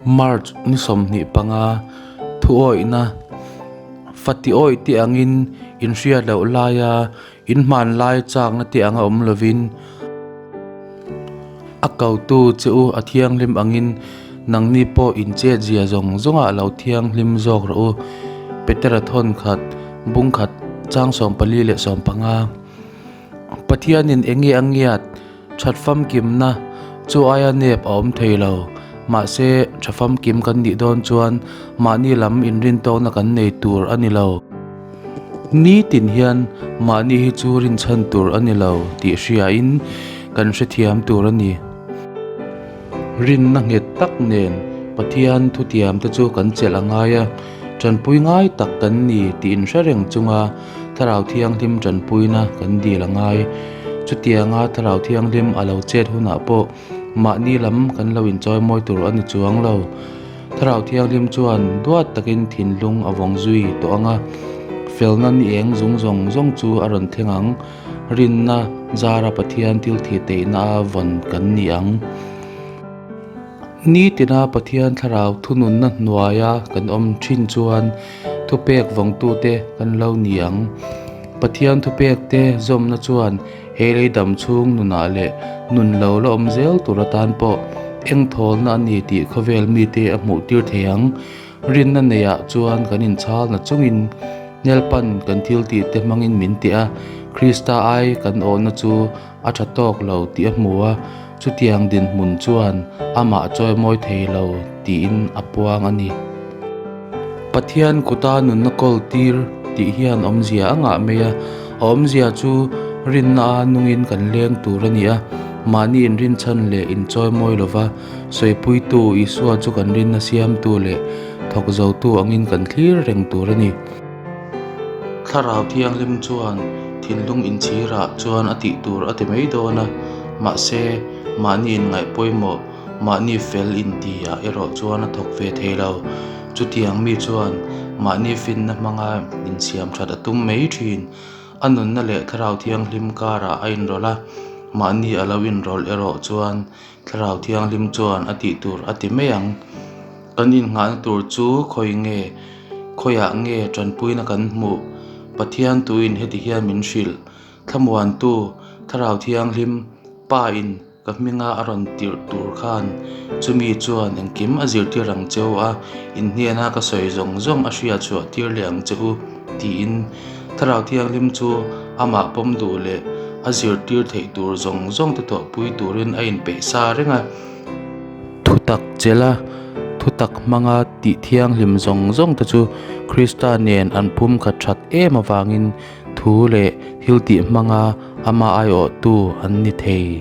March ni 25 thuawihna fati awih te angin inhriat loh laia inhmanlai chakna te anga awm lovin a kotu che u a thianghlim angin nangni pawh inchet zia zawng zawngah lo thianghlim zawk rawh u. Petera thawn khat bung khat chang 44 15. Pathianin eng nge a ngiat? That famkimna chu aia nep a awm thei lo. Mahse, tha famkim kan nih dawn chuan mahni lam inrintawkna kan nei tur a ni lo. Nitin hian mahni hi chu rinchhan tur a ni lo tih hriain kan hrethiam tur a ni. Rinna nghet tak nen Pathian thutiamte chu kan chelh a ngai a, tanpui ngai tak kan ni tih inhre reng chunga Thlarau Thianghlim tanpuina kan dil a ngai. Chutianga Thlarau Thianghlim a lo chet hunah pawh mahni lam kan lo inchawi mawi tur a ni chuang lo. Thlarau Thianghlim chuan duat takin thinlung a vawng zui tawh ang a, felna ni eng zung zawng zawng chu a rawn thleng ang. Rinna zara Pathian thil thih teihna a vawn kan ni ang. Nitina Pathian thlarau thununna hnuaia kan awm thin chuan thupek vawngtute kan lo ni ang. Pathian thupekte zawmna chuan he lei dam chhung nunah leh nun lo la awm zel tur atan pawh engthawlna a ni tih khawvel mite a hmuhtir thei ang. Rinna neiah chuan kan inchhalna chungin Hnelpan kan thil tih te hmangin min ti a, Krista ai kan awhna chu a tha tawk lo tih a hmu a, chutiang dinhmun chuan amah a chawimawi thei lo tiin a puang a ni. Pathian kuta nunna kawl tir tih hian awmzia a ngah mai a, a awmzia chu rinna a nungin kan leng tur a ni a, mahni inrinchhan leh inchawimawi lova Sawipuitu Isua chu kan rinna siamtu leh thawk zotu angin kan thlir reng tur a ni. Thlarau Thianghlim chuan thinlung inchhirah chuan a tih tur a ti mai dawn a, mahse mahni inngaih pawimawh, mahni fel intihah erawh chuan a thawk ve thei lo. Chutiang mi chuan mahni finna hmanga insiam that a tum mai thin. A nunna leh Thlarau Thianghlim karah a inrawlh a, mahni a lo inrawlh erawh chuan Thlarau Thianghlim chuan a tih tur a ti mai ang. Kan innghahna tur chu khawi nge, khawiah nge tanpuina kan hmuh? Pathian tuin heti hian min hrilh, Thlamuantu, Thlarau Thianghlim, Pa in ka hminga a rawn tirh tur khan chumi chuan engkim a zirtir ang che u a, in hnena ka sawi zawng zawng a hriat chhuah tir leh ang che u, tiin Thlarau Thianghlim chu amah pawm duh leh a zirtir theih tur zawng zawng te thawhpui turin a inpeih sa reng a. Thutak chela thutak hmanga tih thianghlim zawng zawng te chu Krista nen an phumkhat that em avangin thu leh thil tih hmanga amah aiawhtu an ni thei.